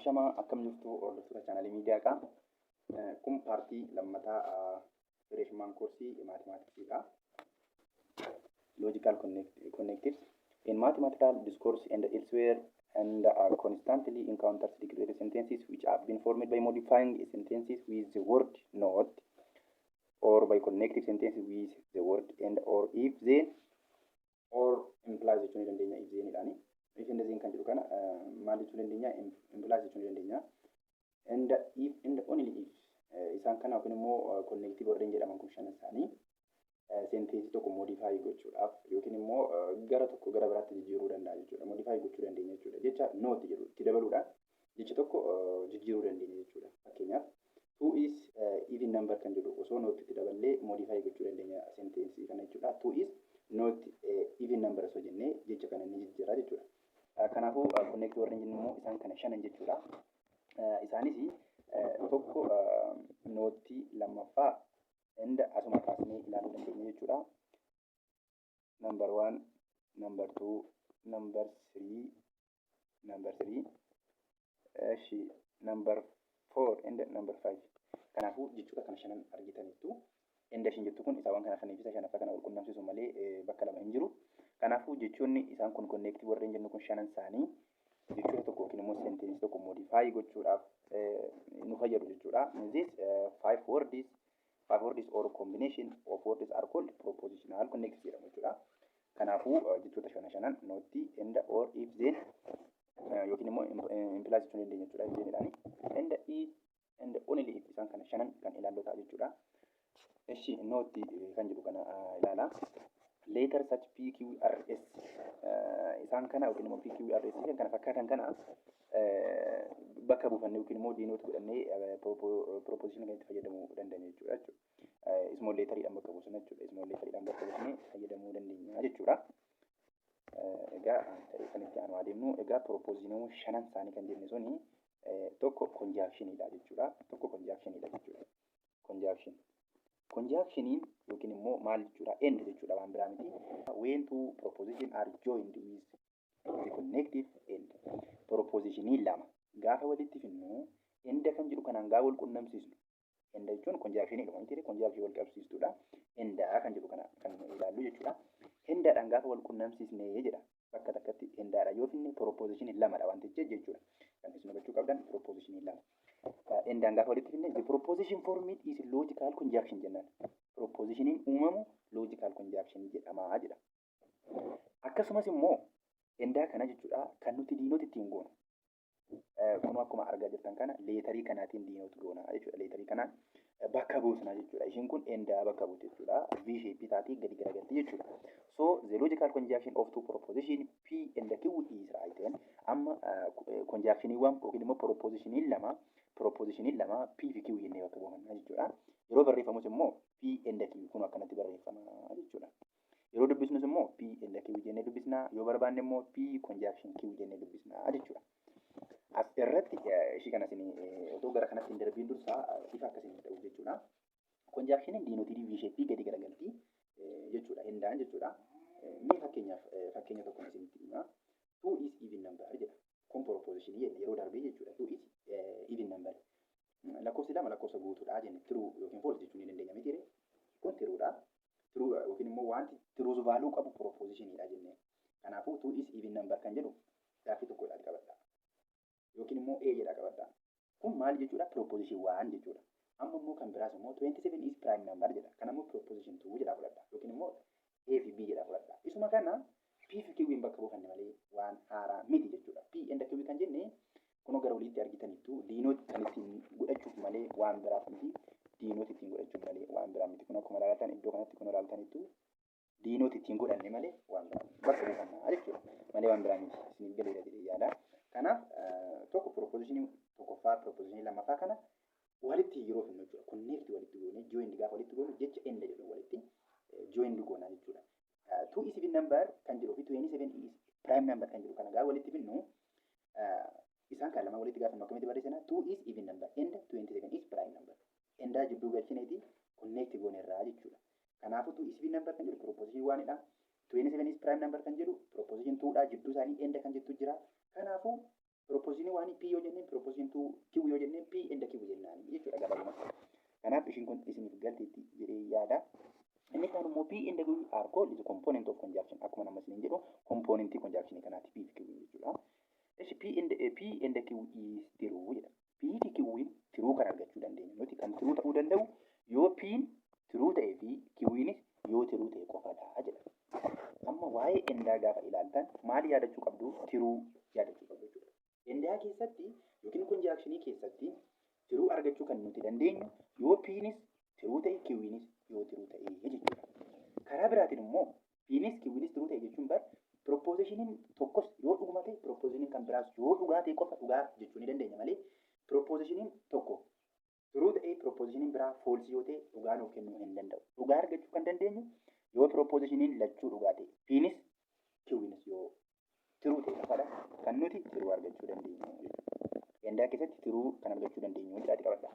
Ashamaa, akkam jirtu, hordoftoota chaanalii miidiyaa qaa? Kun paartii lammataa freshman koorsii maatimaatiksiidha. Logical connectives in mathematical discourse and elsewhere and are constantly encounters declarative sentences which have been formed by modifying a sentences with the word "not" or by connective sentences with the word "and" or "if then" or "implies" jechuu ni dandeenya. "If then" jedhaani. "If" and "then" kan jedhu kana maal jechuu dandeenya? "Implies" jechuu ni dandeenya. "And", "if" and "only if", isaan kana yookiin immoo connective warreen jedhaman kun shanan isaanii sentence tokko modify gochuudhaaf yookiin immoo gara tokko gara biraatti jijjiiruu danda'a jechuudha. Modify gochuu dandeenya jechuudha. Jecha "not" jedhu itti dabaluudhaan jecha tokko jijjiiruu dandeenya jechuudha. Fakkeenyaaf, "two is even number" kan jedhu osoo "not" itti daballee modify gochuu dandeenya sentence kana jechuudha. "Two is not even number" osoo jennee jecha kana ni jijjiira jechuudha. Kanaafuu connective warreen jennu immoo isaan kana shanan jechuudha. Isaanis tokko not, lammaffaa "and", asuma kaasnee ilaaluu dandeenya jechuudha. Number one, number two, number three, number three, eshi, number four and number five. Kanaafuu jechoota kana shanan argitaniittu. "And" ishiin jettu kun isaawwan kana shanii fi isa shanaffaa kana wal qunnamsiisu malee bakka lama hin jiru. Kanaafuu jechoonni isaan kun, connective warreen jennu kun shanan isaanii, jechoota tokko yookiin immoo sentence tokko modify gochuudhaaf nu fayyadu jechuudha. These five words or combination of words are called propositional connectives jedhamu jechuudha. Kanaafuu jechoota shana shanan, "not", "and", "or", "if", "then" yookiin immoo "implies" jechuu dandeenya jechuudha. "If then" jedhani. "And", "if" and "only if", isaan kana shanan kan ilaallu ta'a jechuudha. Eshi, "not" kan jedhu kana ilaala. Letter such P, Q, R, S, isaan kana yookiin immoo P, Q, R, S kan kana fakkaatan kana bakka buufannee yookiin immoo denote godhannee proposition kan itti fayyadamuu dandeenya jechuudha. Small letteriidhaan bakka buusna jechuudha. Small letteriidhaan bakka buusnee fayyadamuu dandeenya jechuudha. Egaa ta'ee kan itti aanu adeemnu, egaa propositionii shanan isaanii kan jenne suni tokko conjunctioniidha jechuudha. Tokko conjunctioniidha jechuudha. Conjunction. Conjunctioniin yookiin immoo maal jechuudha? "And" jechuudha, waan biraa miti. When two proposition are joined with the connective "and", propositionii lama gaafa walitti finnu, "and" kan jedhu kanaan gaafa wal qunnamsiisnu, "and" jechuun conjunctionii dhuma miti, conjunction wal qabsiistuudha. "And" kan jedhu kana kan ilaallu jechuudha. "Anddhaan" gaafa wal qunnamsiisnee jedha. Bakka takkatti "anddhaan" yoo finne propositionii lamadha wantichi jechuudha. Kan isin hubachuu qabdan propositionii lama. "Anddhaan" gaafa walitti finne, the proposition formed is logical conjunction jennaan. Propositioniin uumamu logical conjunction jedhama jedha. Akkasumas immoo "and" kana jechuudha kan nuti denote ittiin goonu. Kun akkuma argaa jirtan kana letterii kanaatiin denote goona jechuudha. Letterii kanaan bakka buusna jechuudha. Ishiin kun "and" bakka buute jechuudha. V shape taatii gadi garagalti jechuudha. So the logical conjunction of two proposition P and Q is written. Amma conjunctioniiwwan yookiin immoo propositionii lama P fi Q jennee bakka buufanna jechuudha. Yeroo barreeffamus immoo P and Q kun akkanatti barreeffama jechuudha. Yeroo dubbisnus immoo P and Q jennee dubbisna. Yoo barbaanne immoo P conjunction Q jennee dubbisna jechuudha. As irratti ishii kana isin otoo gara kanatti hin darbiin dursaa ifa akkasiin ta'u jechuudha. Conjunctioniin denoted V shape gadi garagalti jechuudha. "Anddhaan" jechuudha. Mee fakkeenyaaf fakkeenya tokko isinitti hima. "Two is even number" jedha. Kun propositionii jenne yeroo darbee jechuudha. "Two is even number." Lakkoofsi lama lakkoofsa guutuudha jenne, true yookiin false jechuu ni dandeenya miti? Kun truedha. True yookiin immoo wanti truth value qabu propositioniidha jenne. Kanaafuu "two is even number" kan jedhu gaaffii tokkodha qabadha. Yookiin immoo A jedha qabadha. Kun maal jechuudha? Proposition one jechuudha. Amma immoo kan biraas immoo "27 is prime number" jedha. Kan ammoo proposition 2 jedha fudhadha. Yookiin immoo A fi B jedha fudhadha. Isuma kana P fi Q bakka buufanne malee waan haaraa miti jechuudha. P and Q kan jenne kunoo gara oliitti argitaniittu denote kan ittiin godhachuuf malee waan biraaf miti. Denote ittiin godhachuuf malee waan biraa miti. Kun akkuma ilaaltan iddoo kanatti kun ilaaltanittu denote ittiin godhanne malee waan biraa bakka buufannaa jechuudha. Malee waan biraa miti. Isiniif galeera jedhee yaada. Kanaaf tokko propositionii tokkoffaa, propositionii lammaffaa kana walitti yeroo finnu jechuudha. Connect walitti goone, join gaafa walitti goonu, jecha "and" jedhu walitti join goona jechuudha. "Two is even number" kan jedhuu fi "27 is prime number" kan jedhu kana gaafa walitti finnu, isaan kan lama walitti gaafa akkamitti barreessina? "Two is even number and 27 is prime number." "And" jidduu galchineeti connect goonerraa jechuudha. Kanaafuu "two is even number" kan jedhu proposition oneidha. "27 is prime number" kan jedhu proposition twodha. Jidduu isaanii "and" kan jettu jira. Kanaafuu Proposition one P yoo jenneen, proposition two Q yoo jenneen, P and Q jennaan jechuudha gabaabumatti. Kanaaf ishiin kun isiniif galteetti jedhee yaada. Inni kaan immoo P and Q are called is a component of conjunction. Akkuma nama isiniin jedhu, componentii conjunction kanaati P fi Q jechuudha. Eshi, P and Q is true jedha. P fi Q true kan argachuu dandeenya. Nuti kan true ta'uu danda'u yoo P true ta'ee fi Q'nis yoo true ta'e qofadha jedha. Amma waa'ee andaa gaafa ilaaltan maal yaadachuu qabdu? True yaadachuu qabdu jechuudha. Andaa keessatti yookiin conjunctionii keessatti true argachuu kan nuti dandeenyu yoo P'nis true ta'e, Q'nis yoo true ta'e jechuudha. Karaa biraatiin immoo P'nis Q'nis true ta'e jechuun bar propositioniin tokkos yoo dhuguma ta'e, propositioniin kan biraas yoo dhugaa ta'e qofa dhugaa jechuu ni dandeenya malee, propositioniin tokko true ta'e, propositioniin biraa false yoo ta'e dhugaa nuuf kennuu hin danda'u. Dhugaa argachuu kan dandeenyu yoo propositioniin lachuu dhugaa ta'e, P'nis Q'nis yoo true ta'e qofadha kan nuti true argachuu dandeenyu jechuudha. Andaa keessatti true kan argachuu dandeenyu jedhaati qabadha.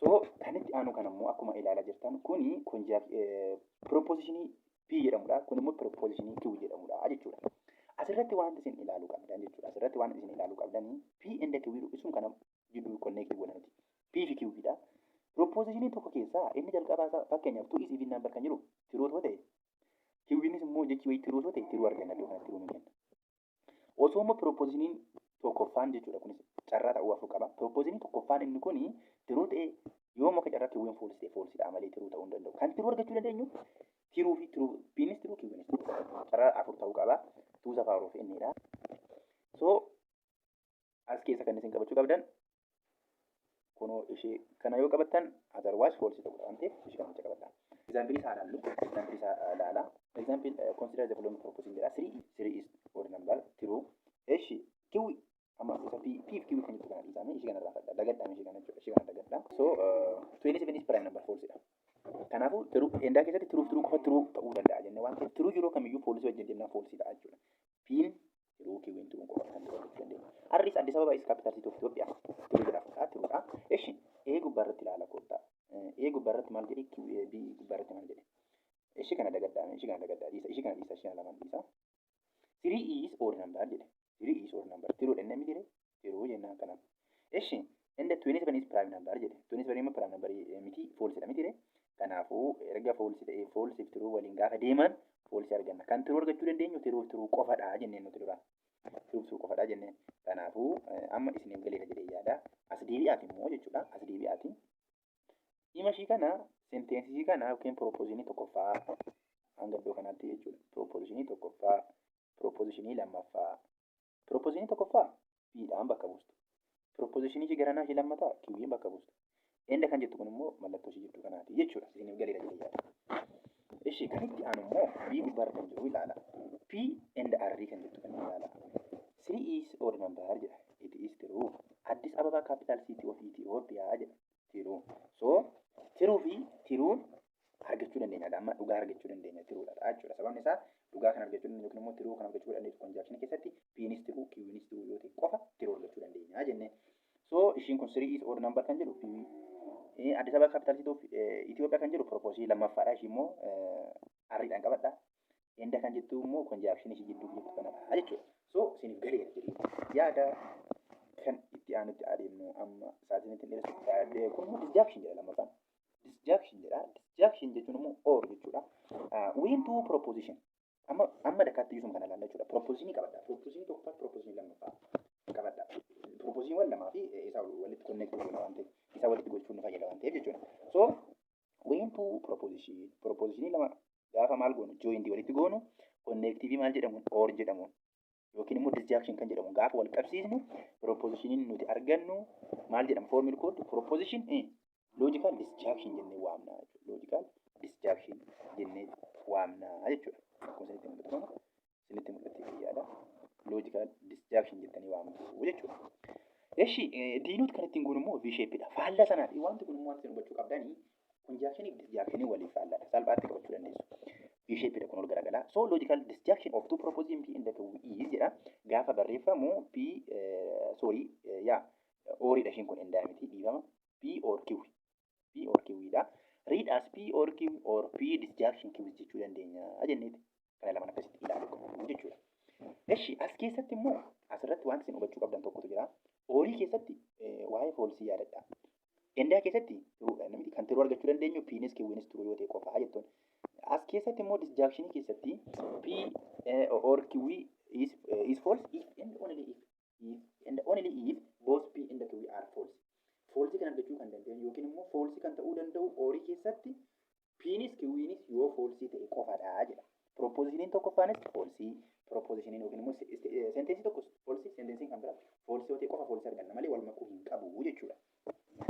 So kan itti aanu kan immoo akkuma ilaalaa jirtan kuni propositionii P jedhamudha. Kun immoo propositionii Q jedhamudha jechuudha. Asirratti wanti isin ilaaluu qabdan jechuudha. Asirratti waan isin ilaaluu qabdan P and Q isum kana jidduu connect godha nuti. P fi Q dha. Propositionii tokko keessaa inni jalqabaa isaa, fakkeenyaaf, two is even number kan jiru true yoo ta'e, Q'nis immoo jechi wayii true yoo ta'e, true arganna, iddoo kanatti true nu kenna. Osoo immoo propositioniin tokkoffaan jechuudha, kunis carraa ta'uu afur qaba. Propositionii tokkoffaan inni kuni true ta'e, yoo muka carraa Q'n false ta'e, falsedha malee true ta'uu hin danda'u. Kan true argachuu dandeenyu true fi true, P'nis true, Q'nis true, carraa afur ta'uu qaba. Two the power of n'dha. So as keessa kan isin qabachuu qabdan kunoo ishee kana yoo qabattan, otherwise false ta'uudha waan ta'eef ishee kana qabadha. Example isaa ilaallu. Example isaa ilaala. Example, consider the following proposition jedha. 3 3 is odd number, true. Eshi, Q amma isa P P fi Q kan jettu kana dhiisame, ishee kana irraa fadha. Dagadhaa ishee kana jechuudha. Ishee kana dagadhaa. So 27 is prime number, false dha. Kanaafuu true andaa keessatti true true qofa true ta'uu danda'a jennee waan ta'eef, true yeroo kamiyyuu false wajjin deemnaan false ta'a jechuudha. P'n true, Q'n true qofa kan true argachuu dandeenya. R is Addis Ababa is capital city of Ethiopia. True jedha, fudhaa, truedha. Eshi, A gubbaa irratti ilaala kottaa. A gubbaa irratti maal jedhe? Q B gubbaa irratti maal jedhe? Ishee kana dagadhaa, ishee kana dagadhaa, dhiisa, ishee kana dhiisa, ishee kana lamaan dhiisa. Three is odd number jedhe. Three is odd number. True dha inni jedhe. True jennaan kanaaf. Eshi, and 27 is prime number jedhe. 27 immoo prime number miti, false dha miti jedhe. Kanaafuu erga false ta'e, false fi true waliin gaafa deeman false arganna. Kan true argachuu dandeenyu true fi true qofadha jenneen nuti dura. True fi true qofadha jenneen. Kanaafuu amma isiniif galeera jedhee yaada. As deebi'aati immoo jechuudha. As deebi'aati. Dhima ishii kana, sentencii kana yookiin propositionii tokkoffaa hanga iddoo kanaatti jechuudha. Propositionii tokkoffaa, propositionii lammaffaa. Propositionii tokkoffaa P'dhaan bakka buustu. Propositionii ishii garanaa ishii lammataa Q'n bakka buustu. And kan jettu kun immoo mallattoo ishii jidduu kanaati jechuudha. Isiniif galeera jedhee yaada. Ishii kan itti aanu immoo B gubbaarra kan jiru ilaala. P and R kan jettu kan ilaala. Three is odd number jedha. It is true. Addis Ababa capital city of Ethiopia jedha. True. So true fi trueun argachuu dandeenya. Amma dhugaa argachuu dandeenya truedha jechuudha. Sababni isaa dhugaa kan argachuu dandeenyu yookiin immoo true kan argachuu dandeenyu conjunction keessatti P'nis true, Q'nis true yoo ta'e qofa true argachuu dandeenya jennee. So ishiin kun three is odd number kan jedhu P, Addis Ababa capital city of Ethiopia kan jedhu proposition lammaffaadha. Ishii immoo R'dhaan qabadha. And kan jettu immoo conjunction ishii jidduu jirtu kanadha jechuudha. So isiniif galeera jedhee yaada. Kan itti aanutti adeemnu, amma sa'aatiin ittiin dheeressu. Kun immoo disjunction jedha lammaffaan. Disjunction jedha. Disjunction jechuun immoo or jechuudha. When two proposition, amma dakkaatti iyyuu kana ilaalla jechuudha. Propositionii qabadha. Propositionii tokkoffaa, propositionii lammaffaa qabadha. Propositioniiwwan lamaa fi isa walitti connect gochuudha waan ta'eef, isa walitti gochuun nu fayyada waan ta'eef jechuudha. So when two proposition, propositionii lama gaafa maal goonu, jointii walitti goonu, connective maal jedhamuun, or jedhamuun yookiin immoo disjunction kan jedhamu gaafa wal qabsiisnu, propositioniin nuti argannu maal jedhama? Formula code proposition logical disjunction jennee waamna jechuudha. Logical disjunction jennee waamna jechuudha. Akkuma isinitti mul'atu kana, isinitti mul'atee yaada. Logical disjunction jettanii waamtu jechuudha. Eshi, denote kan ittiin goonu immoo V shape dha. Faallaa sanaati. Wanti kun immoo wanti isin hubachuu qabdanii conjunction fi disjunction waliif faallaadha. Salphaatti qabachuu dandeessu. V shape dha kun, ol garagalaa. So logical disjunction of two proposition P and Q is jedha. Gaafa barreeffamu P, sorry, yaa, oriidha ishiin kun, and miti, dhiifama. P or Q. P or Q dha. Read as P or Q or P disjunction Q jechuu dandeenya jenneeti. Kana lamaan akkasitti ilaaluu qabnu jechuudha. Eshi, as keessatti immoo asirratti wanti isin hubachuu qabdan tokkotu jira. Orii keessatti waa'ee false yaadadha. Andaa keessatti truedha. Namni kan true argachuu dandeenyu P'nis Q'nis true yoo ta'e qofaa jettuun. As keessatti immoo disjunctionii keessatti P or Q is false if and only if and only if both P and Q are false. False kan argachuu kan dandeenyu yookiin immoo false kan ta'uu danda'u orii keessatti P'nis Q'nis yoo false ta'e qofadha jedha. Propositioniin tokkoffaanis false, propositioniin yookiin immoo sentencii tokko false, sentenciin kan biraa false yoo ta'e qofa false arganna malee wal makuu hin qabu jechuudha.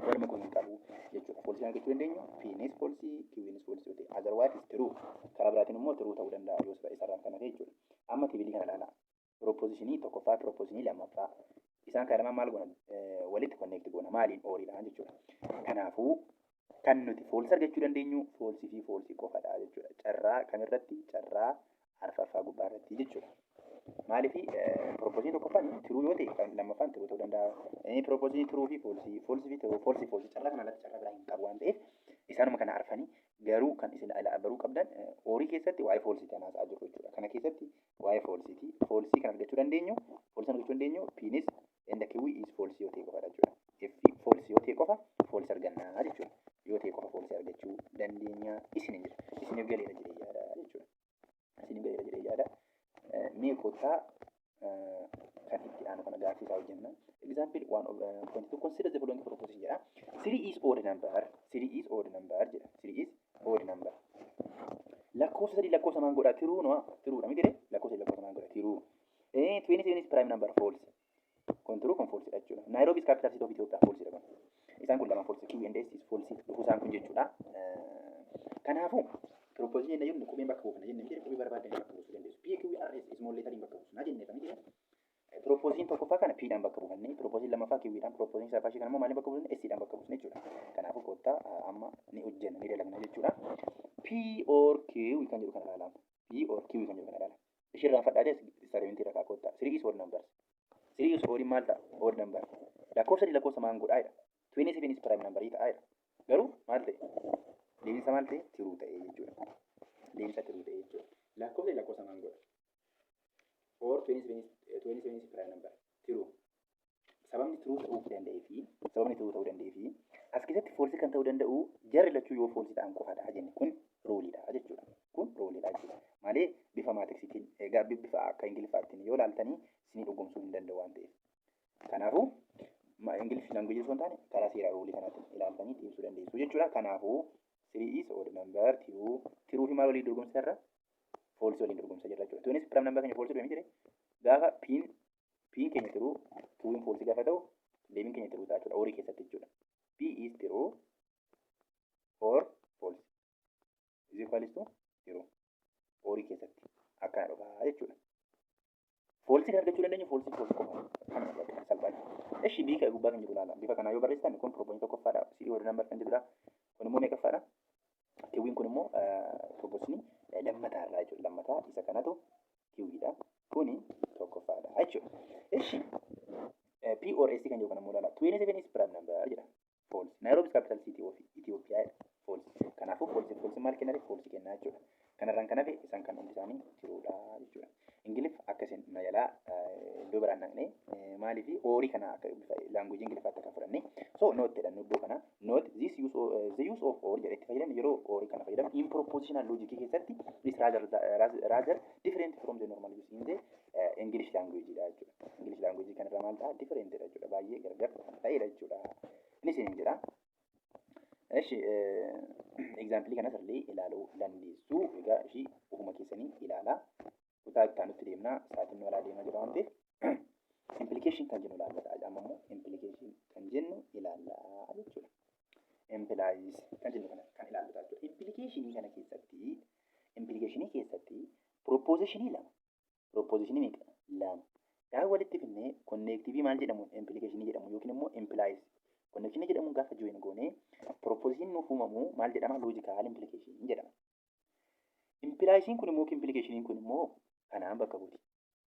Wal makuu hin qabu jechuudha. False argachuu dandeenyu P'nis false, Q'nis false yoo ta'e, otherwise is true. Karaa biraatiin immoo true ta'uu danda'a yoo isarraan kana ta'e jechuudha. Amma tableii kana ilaala. Propositionii tokkoffaa, propositionii lammaffaa. Isaan kana lamaan maal goona? Walitti connect goona. Maaliin? Oriidhaan jechuudha. Kanaafuu kan nuti false argachuu dandeenyu false fi false qofadha jechuudha. Carraa kamirratti? Carraa arfaffaa gubbaa irratti jechuudha. Maaliif? Propositionii tokkoffaan true yoo ta'e kan lammaffaan true ta'uu danda'a. Propositionii true fi false, false fi true, false, false, carraa kana alatti carraa biraa hin qabu waan ta'eef isaanuma kana arfanii. Garuu kan isin baruu qabdan orii keessatti waa'ee falseitii haasa'aa jirru jechuudha. Kana keessatti waa'ee falseitii. False kan argachuu dandeenyu, false argachuu dandeenyu P'nis and Q is false yoo ta'e qofadha jechuudha. F false yoo ta'e qofa false argannaa jechuudha. Yoo ta'e qofa false argachuu dandeenya isin jira. Isiniif galeera jedhee yaada jechuudha. Isiniif galeera jedhee yaada. Mee kottaa kan itti aanu kana gaaffii isaa hojjenna. Example 1.2, consider the following proposition jedha. Three is odd number. Three is odd number jedha. Three is odd number. Lakkoofsa sadii lakkoofsa maan godha? True no, truedha miti ree? Lakkoofsa sadii lakkoofsa maan godha? True. 27 is prime number, false. Kun true, kun false dha jechuudha. Nairobi is capital city of Ethiopia, false dha kun. Isaan kun lama false. Q and S is false dhufu isaan kun jechuudha. Kanaafuu proposition jenna jennu qubeen bakka buufna jenne miti? Qubee barbaadan bakka buusuu dandeessu. P Q R S small letteriin bakka buusna jenne miti? Proposition tokkoffaa kana P dhaan bakka buufanne, proposition lammaffaa Q dhaan, proposition sadaffaa ishee kana immoo maaliin bakka buusne? S dhaan bakka buusne jechuudha. Kanaafuu kottaa amma ni hojjenna, ni dalagna jechuudha. P or Q kan jedhu kana ilaalama. P or Q kan jedhu kana ilaala. Ishee irraa fadhaatee statementii irra kaa kottaa. Three is odd numbers. Three is odd maal ta'a? Odd number. Lakkoofsa sadii lakkoofsa maan godhaa jedha. 27 is prime number ta'aa jedha. Garuu maal ta'e? Deemsa maal ta'e? True ta'e jechuudha. Deemsa true ta'e jechuudha. Lakkoofsa lakkoofsa maan godha? Or 27 is prime number. True. Sababni true ta'uu danda'ee fi sababni true ta'uu danda'ee fi as keessatti false kan ta'uu danda'u jarri lachuu yoo false ta'an qofadha jenne. Kun ruleiidha jechuudha. Kun ruleiidha jechuudha. Malee bifa mathsiitiin egaa bifa akka Ingiliffaattiin yoo ilaaltanii isinii dhugoomsuu hin danda'u waan ta'eef. Kanaafuu English languageii osoo hin taane karaa seera ruleii kanaatiin ilaaltanii ibsuu dandeessu jechuudha. Kanaafuu three is odd number, true. True fi maal walii dorgomsa irra? False waliin dorgomsa jirra jechuudha. Tunis prime number keenya false dhufe miti? Gaafa P'n keenya true, Q'n false gaafa ta'u deebiin keenya true ta'a jechuudha. Orii keessatti jechuudha. P is true or false is equals to true. Orii keessatti akkana dhufa jechuudha. False kan argachuu dandeenyu false false qofa. Kana bakka salphaadha. Eshi, B gubbaa kan jiru ilaala. Bifa kanaa yoo barreessitan kun proposition tokkoffaadha. Three odd number kan jedhudha. Kun immoo meeqaffaadha? Q'n kun immoo propositionii lammataa irraa jechuudha. Lammataa isa kanatu Qdha. Kuni tokkoffaadha jechuudha. Eshi, P or S kan jedhu kana immoo ilaala. 27 is prime number jedha. False. Nairobi is capital city of Ethiopia jedha. False. Kanaafuu false false maal kenna? False kenna jechuudha. Kanarraan kan hafe isaan kan hundi isaanii truedha jechuudha. Ingiliff akka isin na jalaa iddoo biraan dhaqne maaliif orii kana akka bifa languageii Ingiliffaatti akka fudhanne. So note jedhan iddoo kana, note this use of, the use of or jedhe itti fayyadamne yeroo orii kana fayyadamne in propositional logic keessatti is rather different from the normal use in the English language dha jechuudha. English language kanarraa maal ta'a? Different dha jechuudha. Baay'ee gargar kan ta'edha jechuudha. Inni isin jedha. Eshi, example kanas illee ilaaluu dandeessu. Egaa ishii ofuma keessanii ilaalaa. Kutaa itti aanutti deemnaa. Sa'aatiin nu alaa deemaa jira waan ta'eef. Implication kan jennu ilaalla. Amma immoo implication kan jennu ilaallaa jechuudha. Implies kan jennu kana kan ilaallu jechuudha. Implicationii kana keessatti, implicationii keessatti propositionii lama. Propositionii meeqa? Lama. Gaafa walitti fidnee connectiveii maal jedhamu? Implicationii jedhamu yookiin immoo implies. Connectionii jedhamuun gaafa join goonee proposition nuuf uumamu maal jedhama? Logical implication jedhama. Impliesiin kun immoo, implicationin kun immoo kanaan bakka buuti.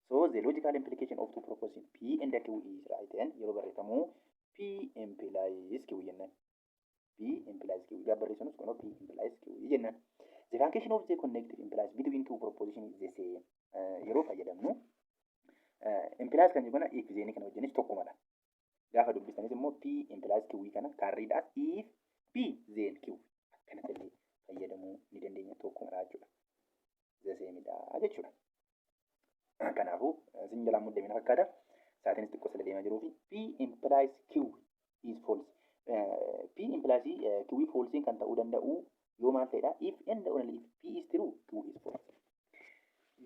So the logical implication of two proposition P and Q is written, yeroo barreeffamu P implies Q jennaan. P implies Q gaafa barreessinus kunoo P implies Q jennaan. The function of the connective implies between two proposition is the same. Yeroo fayyadamnu Implies kan jedhu kana if then kana wajjinis tokkumadha. Gaafa dubbistanis immoo P implies Q kana carried as if P then Q akkanatti illee fayyadamuu ni dandeenya, tokkumadha jechuudha. The same dha jechuudha. Kanaafuu isin jalaan muddamina fakkaata. Sa'aatiinis xiqqoo sila deemaa jiruu fi P implies Q is false. P implies Q false kan ta'uu danda'u yoo maal ta'edha? If and only if P is true, Q is false.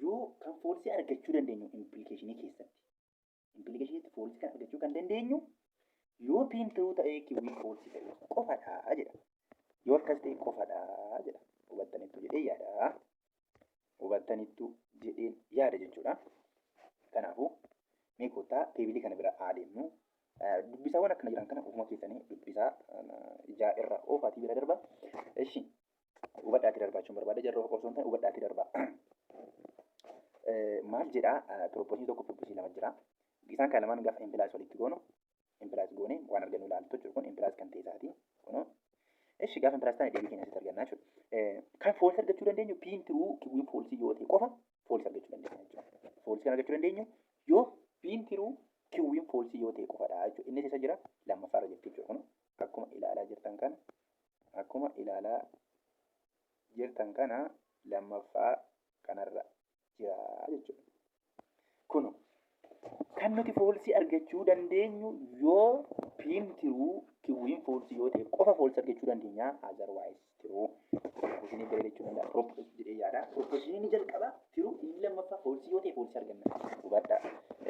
Yoo kan false argachuu dandeenyu implicationii keessatti. Implicationii false kan argachuu kan dandeenyu yoo P true ta'ee Q false ta'e qofadha jedha. Yoo akkas ta'e qofadha jedha. Hubattanittu jedhee yaada. Hubattanittu jedheen yaada jechuudha. Kanaafuu mee kottaa tableii kana bira adeemnu. Dubbisaawwan akkana jiran kana ofuma keessanii dubbisaa ijaa irra oofaatii bira darba. Eshi, hubadhaatii darbaa jechuun barbaada, jarra osoo hin taane hubadhaatii darba. Maal jedhaa? Propositionii tokko, propositionii lama jira. Isaan kan lamaan gaafa implies walitti goonu, implies goone waan argannu ilaaltu jechuudha. Kun implies kan ta'e isaati. Kunoo. Eshi, gaafa implies ta'e deebii keenya asitti argannaa jechuudha. Kan false argachuu dandeenyu P'n true Q'n false yoo ta'e qofa false argachuu dandeenya jechuudha. False kan argachuu dandeenyu yoo P'n true Q'n false yoo ta'e qofadha jechuudha. Innis isa jira lammaffaarra jirti jechuudha. Kun akkuma ilaalaa jirtan kana lammaffaa kanarra jira jechuudha. Kun kan nuti false argachuu dandeenyu yoo P'n true Q'n false yoo ta'e qofa false argachuu dandeenya. Otherwise true. Propositionii galee jechuu danda'a. Proposition jedhee yaada. Propositionii inni jalqaba true, inni lammaffaa false yoo ta'e false arganna. Hubadhaa.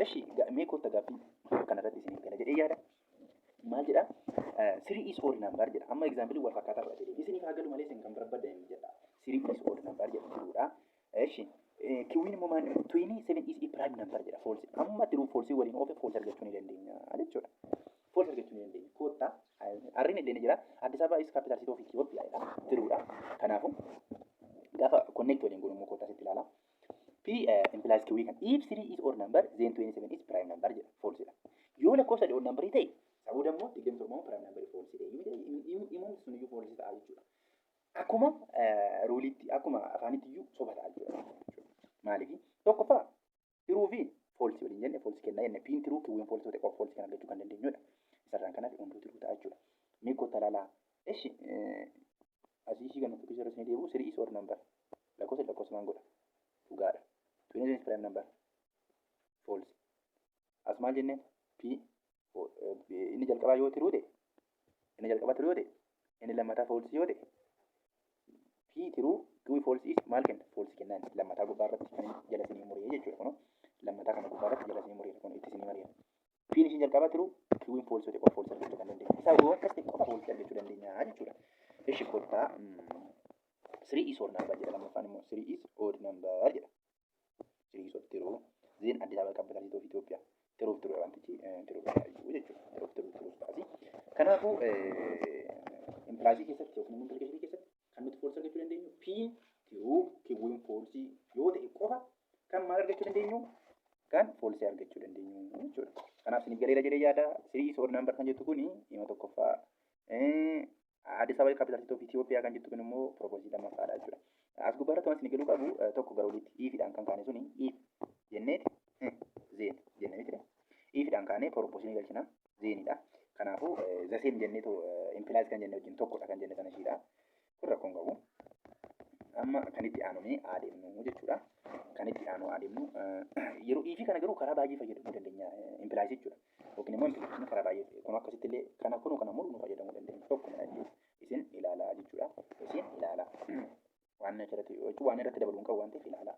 Eshi, mee kottaa gaaffii kanarratti isiniif gala jedhee yaada. Maal jedha? Three is odd number jedha. Amma example wal fakkaataa fudhatee isiniif haa galu malee isin kan barbaadan jedha. Three is odd number jedha, truedha. Eshi, Q'n immoo maal? 27 is a prime number jedha, false. Amma true false waliin oofe false argachuu ni dandeenya jechuudha. False argachuu ni dandeenya. Kottaa R'n illee ni jira. Addis Ababa is capital city of Ethiopia jedha. Truedha. Kanaafuu gaafa connect waliin goonu immoo kottaa sitti ilaala. P implies Q kan if 3 is odd number, then 27 is prime number jedha. False dha. Yoo lakkoofsa odd number ta'e sababu immoo 27 immoo prime number false dha. Himuun sun iyyuu false ta'a jechuudha. Akkuma ruleitti, akkuma afaanitti iyyuu soba ta'a jechuudha. Maaliif? Tokkoffaa true fi false waliin jenne false kennaa jenne. P'n true Q'n false ta'e qofa false kan argachuu kan dandeenyudha. Isarraan kanaaf hunduu true ta'a jechuudha. Mee kottaa ilaalaa. Eshi, asii ishii kana tokko irra isin deebi'u, three is odd number. Lakkoofsa lakkoofsa maan godha? Dhugaadha. 27 is prime number. False. As maal jenneen? P inni jalqabaa yoo true ta'e, inni jalqabaa true yoo ta'e, inni lammataa false yoo ta'e, P true Q false is maal kenna? False kennaan lammataa gubbaa irratti kan jala isinii muree jechuudha. Kun lammataa kana gubbaa irratti jala isinii muree, kun itti isinii mari'ata. P ishiin jalqabaa true Q false yoo ta'e qofa false argachuu kan dandeenya. Isaa yoo akkas ta'e qofa false argachuu dandeenya jechuudha. Ishi, kottaa three is odd number jedha. Lammaffaan immoo three is odd number jedha. Three is odd, true. Then Addis Ababa capital city of Ethiopia. True true wantichi true iyyuu jechuudha. True true true taasi. Kanaafuu impliesii keessatti yookiin immoo implicationii keessatti kan nuti false argachuu dandeenyu P true Q'n false yoo ta'e qofa kan maal argachuu dandeenyu, kan false argachuu dandeenyu jechuudha. Kanaaf isiniif galeera jedhee yaada. Three is odd number kan jettu kuni hima tokkoffaa. Addis Ababa capital city of Ethiopia kan jettu kun immoo propositionii lammaffaadha jechuudha. As gubbaarratti waan isin galuu qabu tokko gara oliitti ifidhaan kan kaane suni if jenneeti then jennee miti, ifidhaan kaanee propositionii galchina, thenidha. Kanaafuu the same jenneetu implies kan jenne wajjin tokkodha kan jenne sana ishiidha. Kun rakkoon qabu. Amma kan itti aanu mee adeemnu jechuudha. Kan itti aanu adeemnu. Yeroo ifii kana garuu karaa baay'ee fayyadamuu dandeenya implies jechuudha. Yookiin immoo implication karaa baay'ee kun akkasitti illee kana kunu kana mulu nu fayyadamuu dandeenya. Tokkuma jechuudha. Isin ilaalaa jechuudha. Isin ilaalaa. Waan achirratti jechuun waan irratti dabaluu hin qabu waan ta'eef ilaalaa.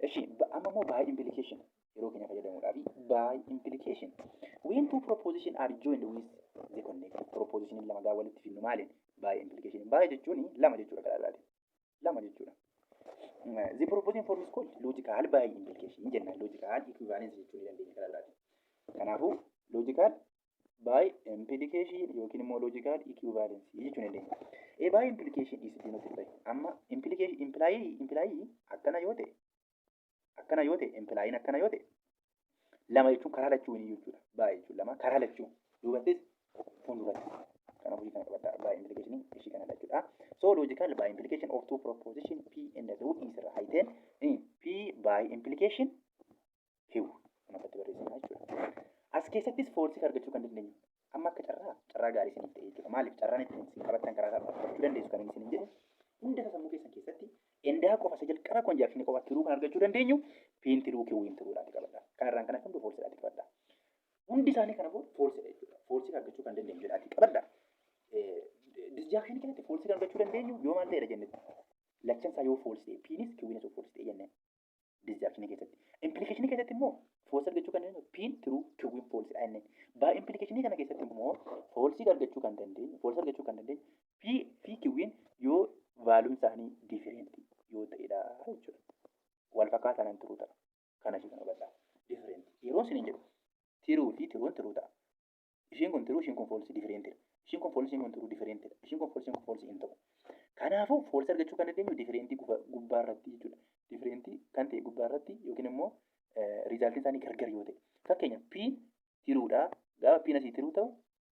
Eshi, amma immoo by implication yeroo keenya fayyadamuudhaaf by implication. When two proposition are joined with the connective, proposition lama gaa walitti fidnu maaliin? By implication. By jechuun lama jechuudha, karaa biraatiin. Lama jechuudha. The proposition form is called logical by implication jenna. Logical equivalence jechuu ni dandeenya karaa biraatiin. Kanaafuu logical by implication yookiin immoo logical equivalence jechuu ni dandeenya. A by implication is denoted by, amma implication imply akkana yoo ta'e, akkana yoo ta'e, implyin akkana yoo ta'e, lama jechuun karaa lachuu ni jechuudha. By jechuun lama, karaa lachuu, duubattis fuulduratti. Kanaafuu ishii kana qabadhaa, by implication ishii kana jechuudha. So logical by implication of two proposition P and Q is written in P by implication Q. Kun akkatti barreessina. As keessattis false argachuu kan dandeenyu. Amma akka carraa gaarii isiniif ta'e jechuudha. Maaliif carraan ittiin isin qabattan karaa salphaa qabachuu dandeessu kan inni isiniin jedhu, hunda isaa sammuu keessan keessatti and qofa, isa jalqaba conjunction qofa true kan argachuu dandeenyu P'n true, Q'n truedhaati qabadha. Kanarraan kana hundi falsedhaati qabadha. Hundi isaanii kana booda falsedha jechuudha. False argachuu kan dandeenyu jedhaati qabadha. Disjunction keessatti false kan argachuu dandeenyu yoo maal ta'edha jennetti? Lachan isaa yoo false ta'e, P'nis Q'nis yoo false ta'e jenneen. Disjunction keessatti. Implication keessatti immoo false argachuu kan dandeenyu P'n true, Q'n falsedha jenneen. Bi-implication kana keessatti immoo false argachuu kan dandeenyu P fi Q'n yoo valueun isaanii different yoo ta'edha jechuudha. Wal fakkaataan true ta'a. Kana ishee kana hubadhaa. Different. Yeroo isin jedhu true fi trueun true ta'a. Isheen kun true, isheen kun false, differentidha. Isheen kun false, isheen kun true, differentidha. Isheen kun false, isheen kun false hin ta'u. Kanaafuu false argachuu kan dandeenyu different gubbaa irratti jechuudha. Different kan ta'e gubbaa irratti yookiin immoo resultiin isaanii gargar yoo ta'e. Fakkeenyaaf, P truedha. Gaafa P'n asii true ta'u,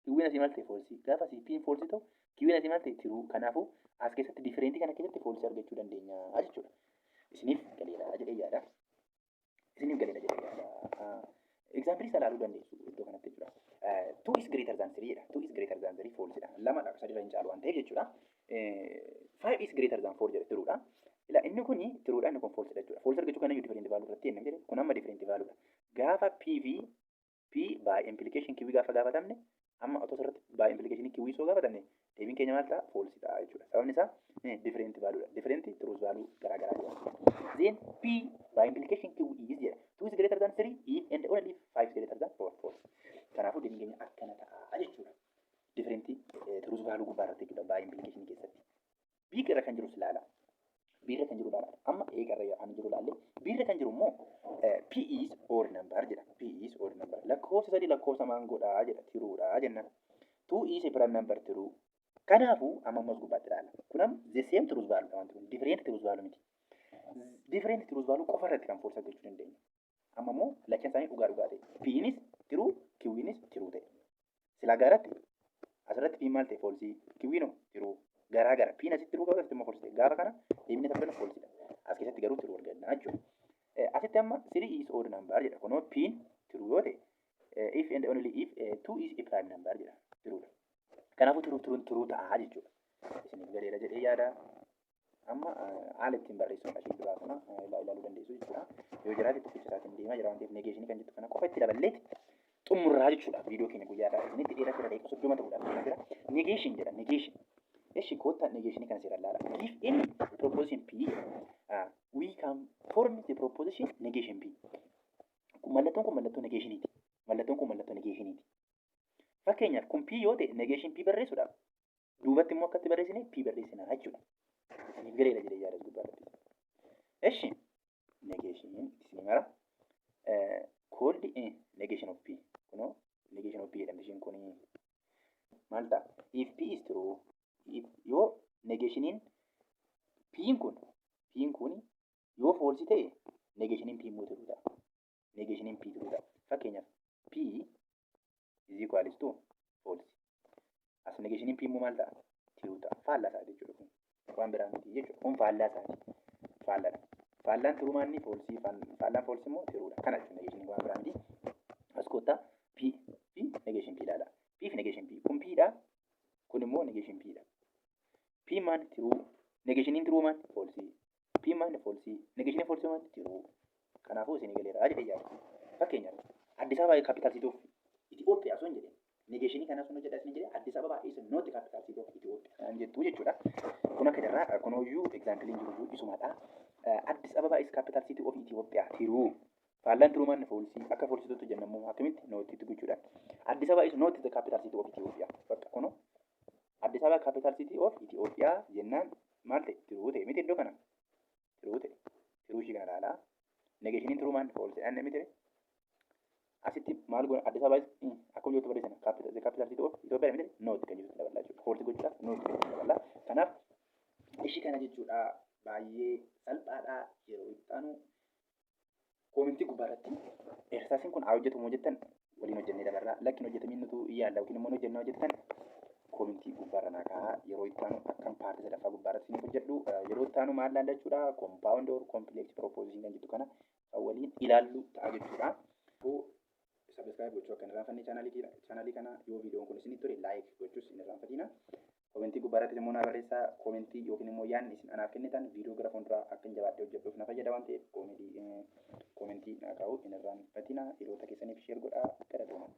Q'n asii maal ta'e? False. Gaafa asii P'n false ta'u, Q'n asii maal ta'e? True. Kanaafuu as keessatti different kana keessatti false argachuu dandeenya jechuudha. Isiniif galeera jedhee yaada. Isiniif galeera jedhee yaada. Example isaa ilaaluu dandeessu iddoo kanatti jechuudha. Two is greater than three jedha. Two is greater than three falsedha. Lamadha, sadiirra hin caalu waan ta'eef jechuudha. Five is greater than four jedha, truedha. Ila inni kuni truedha, inni kun falsedha jechuudha. False argachuu kan different value irratti jennee jedhe, kun amma different value dha. Gaafa P fi P bi-implication Q gaafa gaafatamne, amma otoo asirratti bi-implication Q soo gaafatamne, deebiin keenya maal ta'a? False ta'a jechuudha. Sababni isaa different value dha. Different truth value garaa garaa jira. Then P bi-implication Q is jedha. 2 is greater than 3 if and only if 5 is greater than 4, false. Kanaafuu deebiin keenya akkana ta'a jechuudha. Different truth value gubbaa irratti jechuudha bi-implication keessatti. B irra kan jirus ilaala. B irra kan jiru ilaala. Amma A irra kan jiru ilaalle, B irra kan jiru immoo P is odd number jedha. P is odd number. Lakkoofsa 3 lakkoofsa maangoodha jedha. Truedha jenna. 2 is a prime number, true. Kanaafuu amma ammas gubbaatti ilaala. Kun amma the same truth value dha wanti kun. Different truth value miti. Different truth value qofa irratti kan false argachuu dandeenya. Amma immoo lachan isaanii dhugaa dhugaa ta'e. P'nis true, Q'nis true ta'e. Silaa gaaratti asirratti P maal ta'e? False. Q'noo true. Garaa gara. P'n asitti true qaba, asitti immoo false ta'e. Gaafa kana deebinee taphatan falsedha. As keessatti garuu true arganna jechuudha. Asitti amma 3 is odd number jedha. Kunoo P'n true yoo ta'e, if and only if 2 is a prime number jedha. Truedha. Kanaafuu true trueun true ta'a jechuudha. Isiniif galeera jedhee yaada. Amma haala ittiin barreessuun ashii duraa kana ilaaluu dandeessu jechuudha. Yoo jiraate tokkicha isaatiin deemaa jira waan ta'eef, negation kan jettu kana qofa itti daballeeti xumurraa jechuudha. Viidiyoo keenya guyyaadhaa isinitti dheeraa jira, daqiiqa 30 ta'uudhaaf deemaa jira. Negation jedha, negation. Eshi, koottaa negation kana seeraan ilaala. Give any proposition P, we can form the proposition negation P. Mallattoon kun mallattoo negationiiti. Mallattoon kun mallattoo negationiiti. Fakkeenyaaf, kun P yoo ta'e, negation P barreessuudhaaf duubatti immoo akkatti barreessine P barreessina jechuudha. Isiniif galeera jedhee yaada gubbaa irratti. Eshi, negation isinii mara. Called negation of P. Kunoo negation of P jedhamti isheen kuni. Maal ta'a? If P is true, if yoo negationiin P'n kun yoo false ta'e, negationiin P immoo true ta'a. Negationiin P true ta'a. Fakkeenyaaf, P is equals to false. As negationiin P immoo maal ta'a? True ta'a. Faallaa isaati jechuudha kun. Waan biraa miti jechuudha. Kun faallaa isaati. Faallaadha. Faallaan true maanni false, faallaan false immoo truedha. Kana jechuudha negationiin, waan biraa miti. As koottaa P P negation P ilaala. P fi negation P. Kun P dha. Kun immoo negation P dha. P maal? True. Negationiin true maal? False. P maal? False. Negationiin false maal? True. Kanaafuu isinii galeera jedhee yaada. Fakkeenyaaf, Addis Ababa capital city of Itoophiyaa osoo hin jedhin, negation kana sun hojjedha isin jedhee, Addis Ababa is not capital city of Ethiopia kan jettu jechuudha. Kun akka irraa kunooyyuu exampleiin jiru isumadha. Addis Ababa is capital city of Ethiopia, true. Faallaan true maanni false, akka falsetutti jenna immoo akkamitti? Notitti gochuudhaan. Addis Ababa is not the capital city of Ethiopia. Bakka kunoo Addis Ababa capital city of Ethiopia jennaan maal ta'e? True ta'e miti iddoo kana? True ta'e. True ishii kana ilaalaa. Negationiin true maanni false dhaan miti? Asitti maal goona? Addis Ababa akkuma jirtu barreessina. The capital city of Ethiopia miti? Not kan jirtu daballaa jechuudha. False gochuudhaaf not kan jirtu daballaa. Kanaaf ishii kana jechuudha, baay'ee salphaadha. Yeroo itti aanu comment gubbaarratti exerciseiin kun haa hojjetamu jettan, waliin hojjennee dabarraa. Lakkin hojjetamiin nutu yaalla yookiin immoo hojjennaa hojjettan, comment gubbaarra naa kaa'aa. Yeroo itti aanu akkam part sadaffaa gubbaarratti isiniif hojjedhu. Yeroo itti aanu maal laalla jechuudha? Compound or complex proposition kan jettu kana kan waliin ilaallu ta'a jechuudha. Subscribe Subscribe gochuu akka hin irraanfanne chaanaalii kana. Yoo viidiyoon kun isinitti tole, like gochuus hin irraanfatina. Koomentii gubbaarratti immoo naa barreessaa. Koomentii yookiin immoo yaadni isin anaaf kennitan viidiyoo gara fuulduraa akka hin jabaadhee hojjedhuuf na fayyada waan ta'eef, koomentii naa kaa'uu hin irraanfatina. Hiriyoota keessaniif share godhaa. Galatooma.